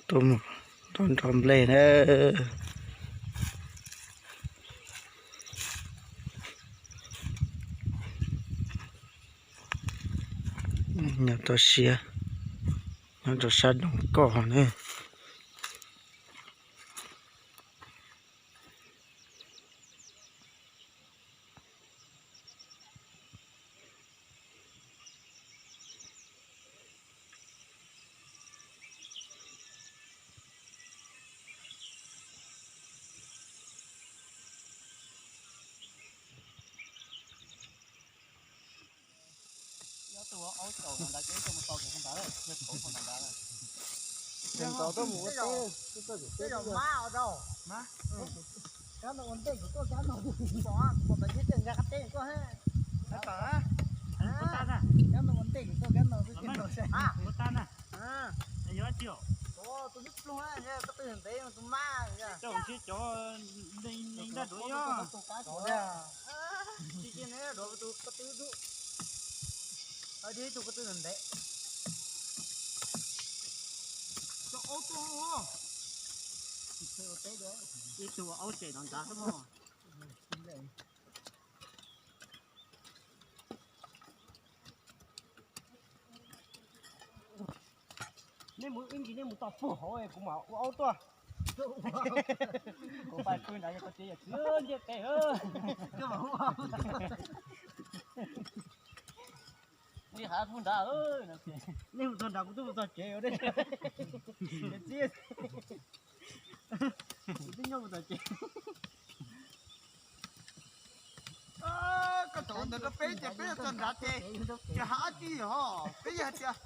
Tuaj mus nrog nrog nplej na. Nyob toj siab, nyob rau sab Doom Koj na. Tus aub caum no ntawd ces ib tug mus tau tus ntawd, tus aub ntawd. Tus ntawd tuaj mus ua teb, tus tuaj mus teb. Kab no ua ntej kuv tuaj kab no. Pom, pom tau ces nkag qab teb tuaj. Kab no ua ntej kuv tuaj kab no xwb. Tus nyob pluag, koj twb ntev tus mab. Cov neeg nraj duav yog. Tus kab duav, tus kab twb dub. Ib tug aub tuaj, ib tug aub tseem nrov nrad xwb mog. Nej mus ib ntsis nej mus tos puag hauv kuv mam ua aub tuaj. Kuv pais pw nrad yog koj tsev yog txiv ntiaj teb. Nej mus txog nrad kuv twb mus txog tsev. Kuv twb nyob mus txog tsev. Koj tau ntawd rau peb ces peb yuav txog nrad ces, ces hais dab tsi ho, peb yog hais tias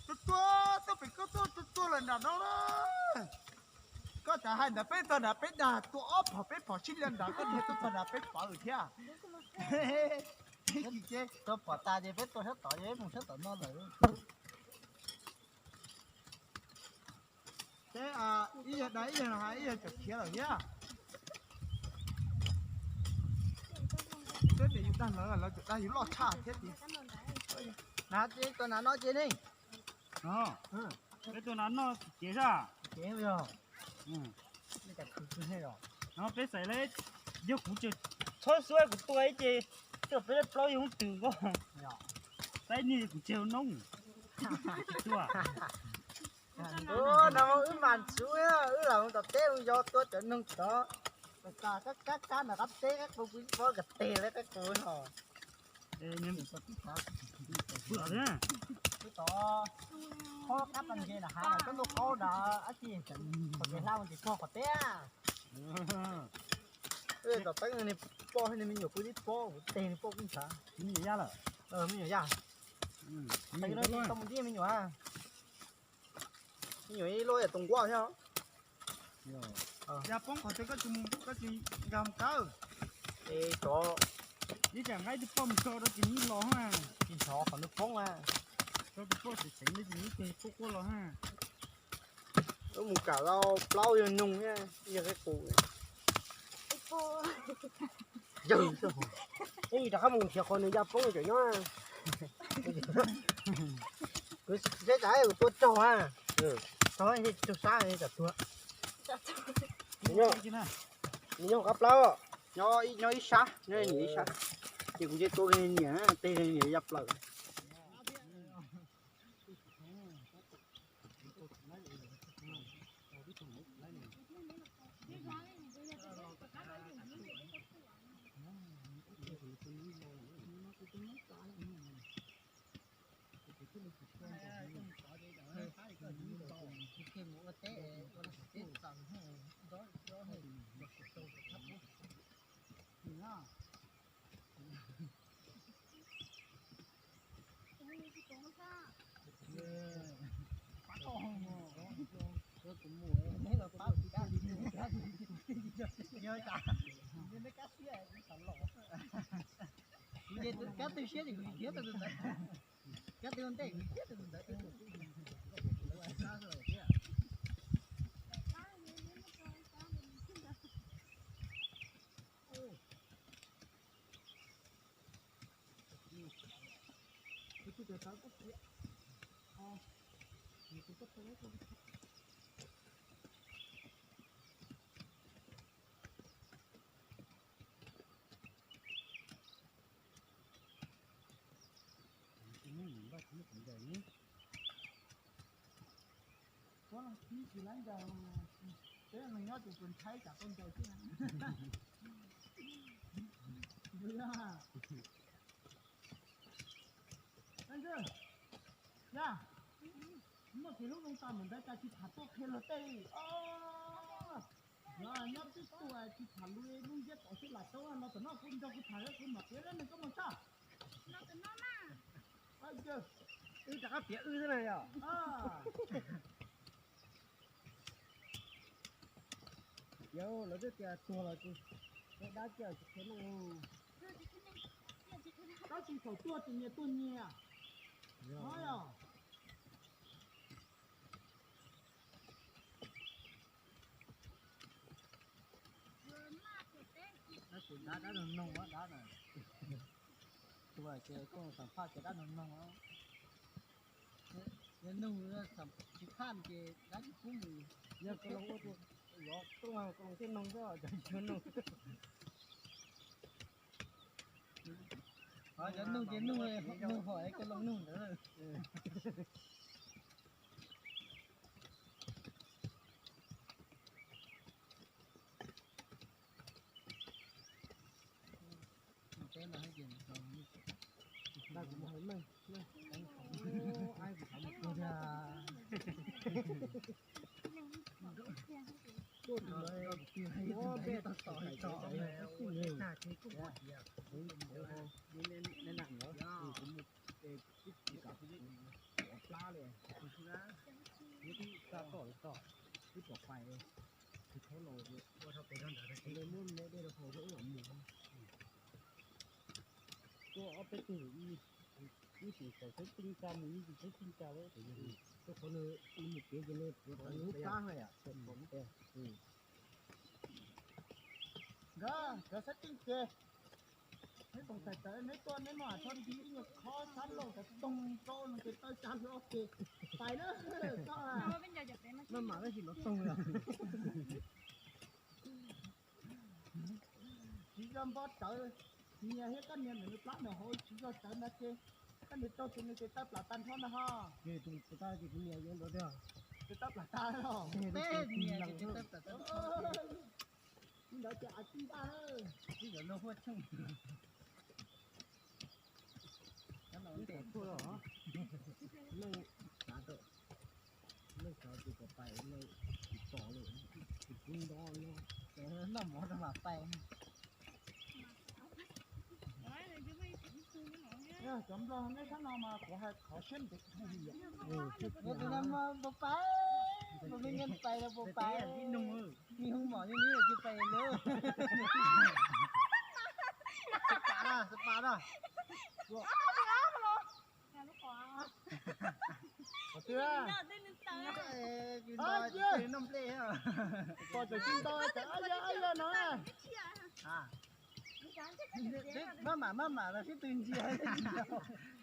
tuaj tuaj tuaj pem koj tuaj tuaj tuaj lawm nram no lawm. Koj txawm hais ntawd peb txog nrad peb dag tua ob phom peb phom sib li nrad koj niag tuaj txog nrad peb pawv thiab. Ces tuaj pom tas ces peb tuaj sab tod, mus sab tom no lawm. Peb ib yog dag ib yog hais ib yog tseem khiav lawm thiab. Peb tias yus dag lawv, lawv tseem dag yus loj tshaj thiab tiag. Nav ces tua nav no ces ne. Peb tua nav noj cev sab. Cev yog. No peb xaiv li, yog kuv tseem txhob xuab kuv tua ib ce, tuaj peb plaub yog hoob twg nkoj. Saib niag kuv tseg noob. Tsis tua. Ua no wb mas tsuv, wb los mus tom teb mus yos tua cov noog tod. Kab kab kab nram qab teb qab qus kuv ib pob kom teg li qab qus no. Twb tod qhob qab pas ntses nram hav mas coob ntuj qaub nrad dab tsi, qhov kev hla mus tsis txog qhov teb. Tom teeb ni poj thiab ni me nyuam pw tib pob kuv teg ni poj kuj ntshav. Me nyuam yaj lawm. Me nyuam yaj. Tau mus ntij me nyuam. Me nyuam ib lub yam tus nquaj thiab. Yaj poob qhov twg koj tsis mus, koj tsis nkag mus kawb. Es tsov, ib tsam nqa ib tug poj mus tso rau tsis nws los ha. Tsis ntshov qhov nws poob a. Tso tus poj tseem tseem li tsis nws ib tug quaj quaj los ha. Wb mus kam tau plaub yog noog thiab yog qeb qus. Yawg, ib rov qab mus nrhiav qhov nws yaj poob tseem nyob. Kuv seb tsam kuv tua raug a. Raug, raug sab tsam tuag. Nws nyob qab plaub, nyob ib sab, nyob ib sab. Ces kuv nce tua niam, tej niam yaj plaws. Kab twb siab ces kuv khiav tau tus ntawd. Kab twb ua ntej kuv khiav tau tus ntawd. Ib tsis laib ncaws, peb neeg nyob ces tsuas ntshai tsam tau ncaws xwb. Yog, muaj kev hlub zoo tag mus ntawd cas tsis tham tuaj qhia luag tej. Yog nyob twb tuaj tsis tham lus lub ntsiab tom xwb lam tau no, tam no kuv nrog kuv tham kuv mam piav lawm nws koj mus tso. Wb rov qab piav wb xwb na yog. Yog lawv twb tias tuag los tsis, dab kiag tsis qhia neej. Tab sis thaum tuag ces nyias tuag nyias. Yog. Dab, dab noog noog dab na. Tuag ces koj xam phaj ces dab noog noog. Yog nug tsis phaj ces dab tsis pub mus. Yog koj los ua tus lov tuaj koj los thiaj noog xwb, cov yuav noog. Cov nug ces nug, nug hom es koj los nug ntawd. Tuaj ob peb tug, ib tsis tau txhawb txij tsa mus, ib tsis txhawb txij tsa lawm. Tuaj qhov nws mus kev ces nws puav tau lub plab hais. Nkawd, nkawd txhawb txij ces neb tus tais tawv neb tuaj neb maj mam txhob nti ib nyuag khob sab laug tawv toog rau nws ces taw tsa hlo ces pais na. Maj mam tab sis los toog. Tsis yog npog tsawv, nyias thiab koj niam ntawm nws plab ntawm hauv tsis yog tsawv ntawd ces koj niam raug ces nws ces tawb plam tag nrho ntag ho. Ces tus tawb ces kuv niam yuav ntawd tiag. Ces tawb plam tag los. Peb niam ces tawb plam tag nrho. Ntawd ces a tij ntaj na. Ib yam no huaj tsheej. Leej xav tau, leej xav tus kom pais leej tsis tos lawm, tus kuv nto no, noj mov rau mam pais. Cov nplog neb sab no mas kuv hais qhov siab ntev dhau li. Tus no mas puas pais, puas me nkees pais los puas pais. Me hu mom li ntawd tsis pais lawm. Xav pas na, xav pas na. Qhov twg? Noj nplej. Pos tseem tsis nto, tseem ab ya ab ya no. Maj mam maj mam los sib tw ntsia,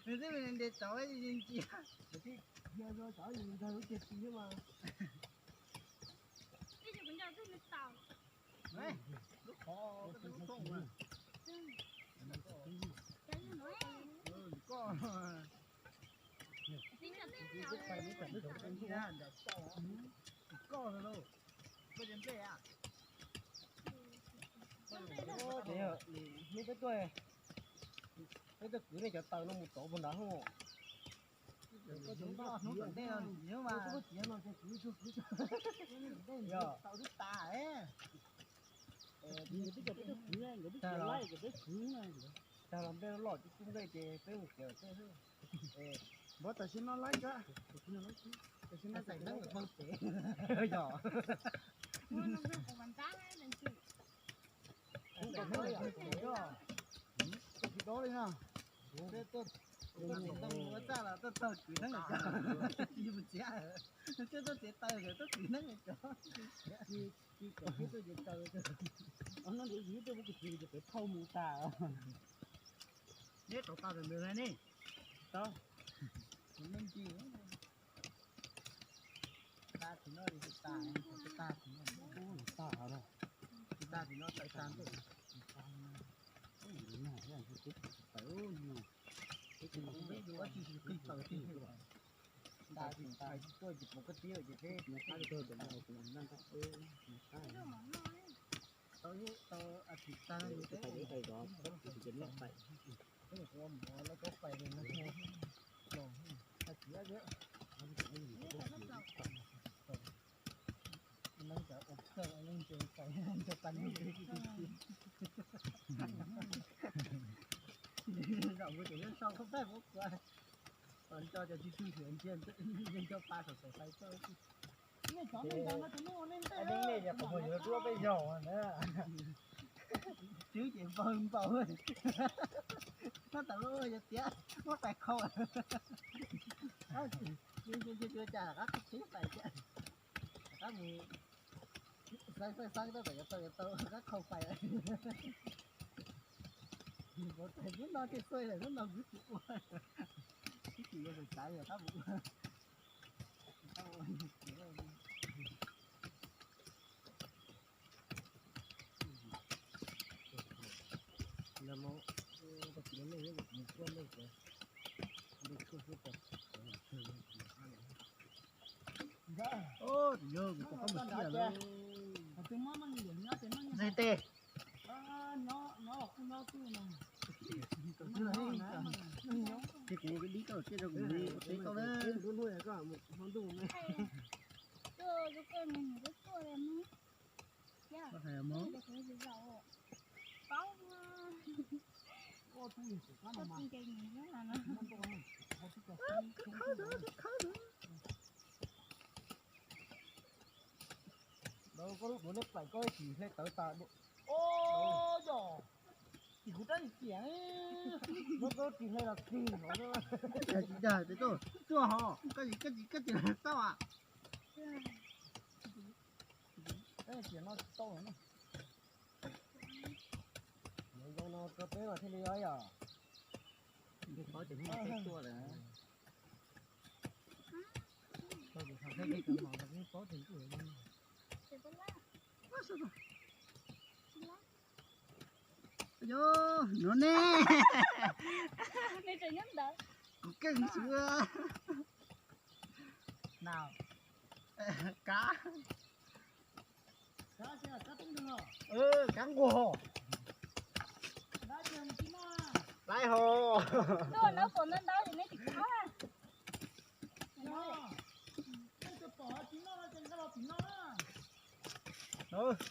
nws twb ntes tsov ntsia. Ntsia rau tsov ntag lub tiag tsis mas. Lub qhov lub rooj. Koj, koj, koj nplej a. Hnub peb tuaj, peb tuaj kwv nej cov taws no mus tov puag nrad hauv. Koj cov npaj hnub tom ntej no mas. Yog. Tau twb tas. Nkawd twb cov peb tuaj kwv, nkawd twb tsis laij cov peb kwv na. Tag los nplej loj coob coob nplej ces peb mus kev tej xwb. Npov tam sim no laib kab, tam sim no laib kab, tam sim no xaim neeb pawg pem. Yog. Kuv kom koj li, koj tsis dob li na. Tuaj tsis ntoo ua txaj los tuaj taug kwv neeb, tsis mus txiav, tuaj tuaj txiav taws tuaj kwv neeb cov. Tsis kom peb tuaj ces taws, no ntawd yus twb muab kuv txiv ces peb thauj mus tas. Neb rov tau ntawd ne. Tau. Kuv me ntsis. Tas tsis no li, tas, tas tsis no. Ub, tas no. Tsis tas tsis no, tawm tas ntuj. Ub, no, tawm ub no. Peb yuav ua tsis tsis qhib taws tij. Nta tsis tuaj tsis pom koj tib ces peb tau tau a tsis tag ua mov los koj pais los los tsis neeb cov ua kawg leej ntse pais ntse pais zaum kuv cov nyob sau koj paj kuv kua. Nco cov tsis tug hwm ntsia nco pa saum saum fais txoj. Nej cov nej ntawd no ces nej ua nej ntej, nej cov qhov muag yuav duab peb zaug na. Twb ces npaug npaug. Nyob tau lub yuav tiav muab pais khau. Ua cas rov qab qhib pais tiag, rov qab mus xav xav xav tab tom yuav tau yuav tau rov qab khau pais. Ua tais lub no thiaj xuaj lawm, lub no kuv tsis ua. Ib chim yuav xav xav rov qab mus ua. Tes, ces kuv dib koj tsiaj rau kuv ua teb koj na. Koj hais mog. Koj lub duav neb plaim koj ib tsis hle tawv tas. Yog, tim kuv rab lis ciam, muab koj ris hle los ris hov. Tsis dag, tuaj hov, koj tsis, koj tsis tau as. Ciam no tsis tau na. Zoo no rau peb mas thiaj li os yom. Peb paub tias hnub no peb tuaj lawm. Yog, no ne. Kuv keej xwb. Kav, kav nquag. Laiv hos.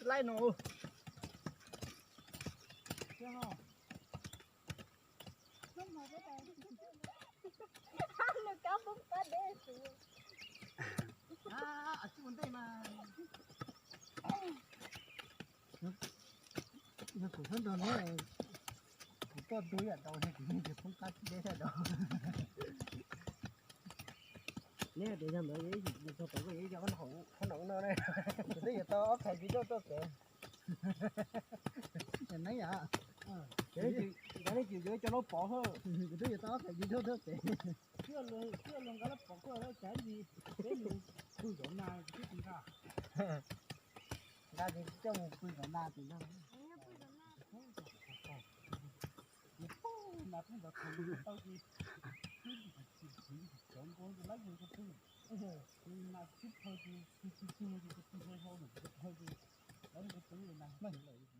Laiv no. Yog kuv sab nrog neb, kuv tuaj ntug yam daus, kuv yeej tsis poob qab deb sab daus. Neb tias yog ntawd, txog tod koj yuav ua qhob noom no ne. Kuv twb yuav tau ob phaim video tuaj tsev. Neb yom, neb yuav cov no pov hwb. Kuv twb yuav tau ob phaim video tuaj tsev. Thiaj li nqa lab pov tuaj lawm, cav li peb mus pw zov nas twb tsis nqa. Nqa ces coj mus pw zov nas tim no. Nas peb ntov tau ces twb tsis txiv txiv cov npua ntawd lawv mus ko pw. Nas twb thaw ces tsis tsis tsis tsis tsis hau ntawm ko pw hau ces lawv mus ko pw nas meej lawm.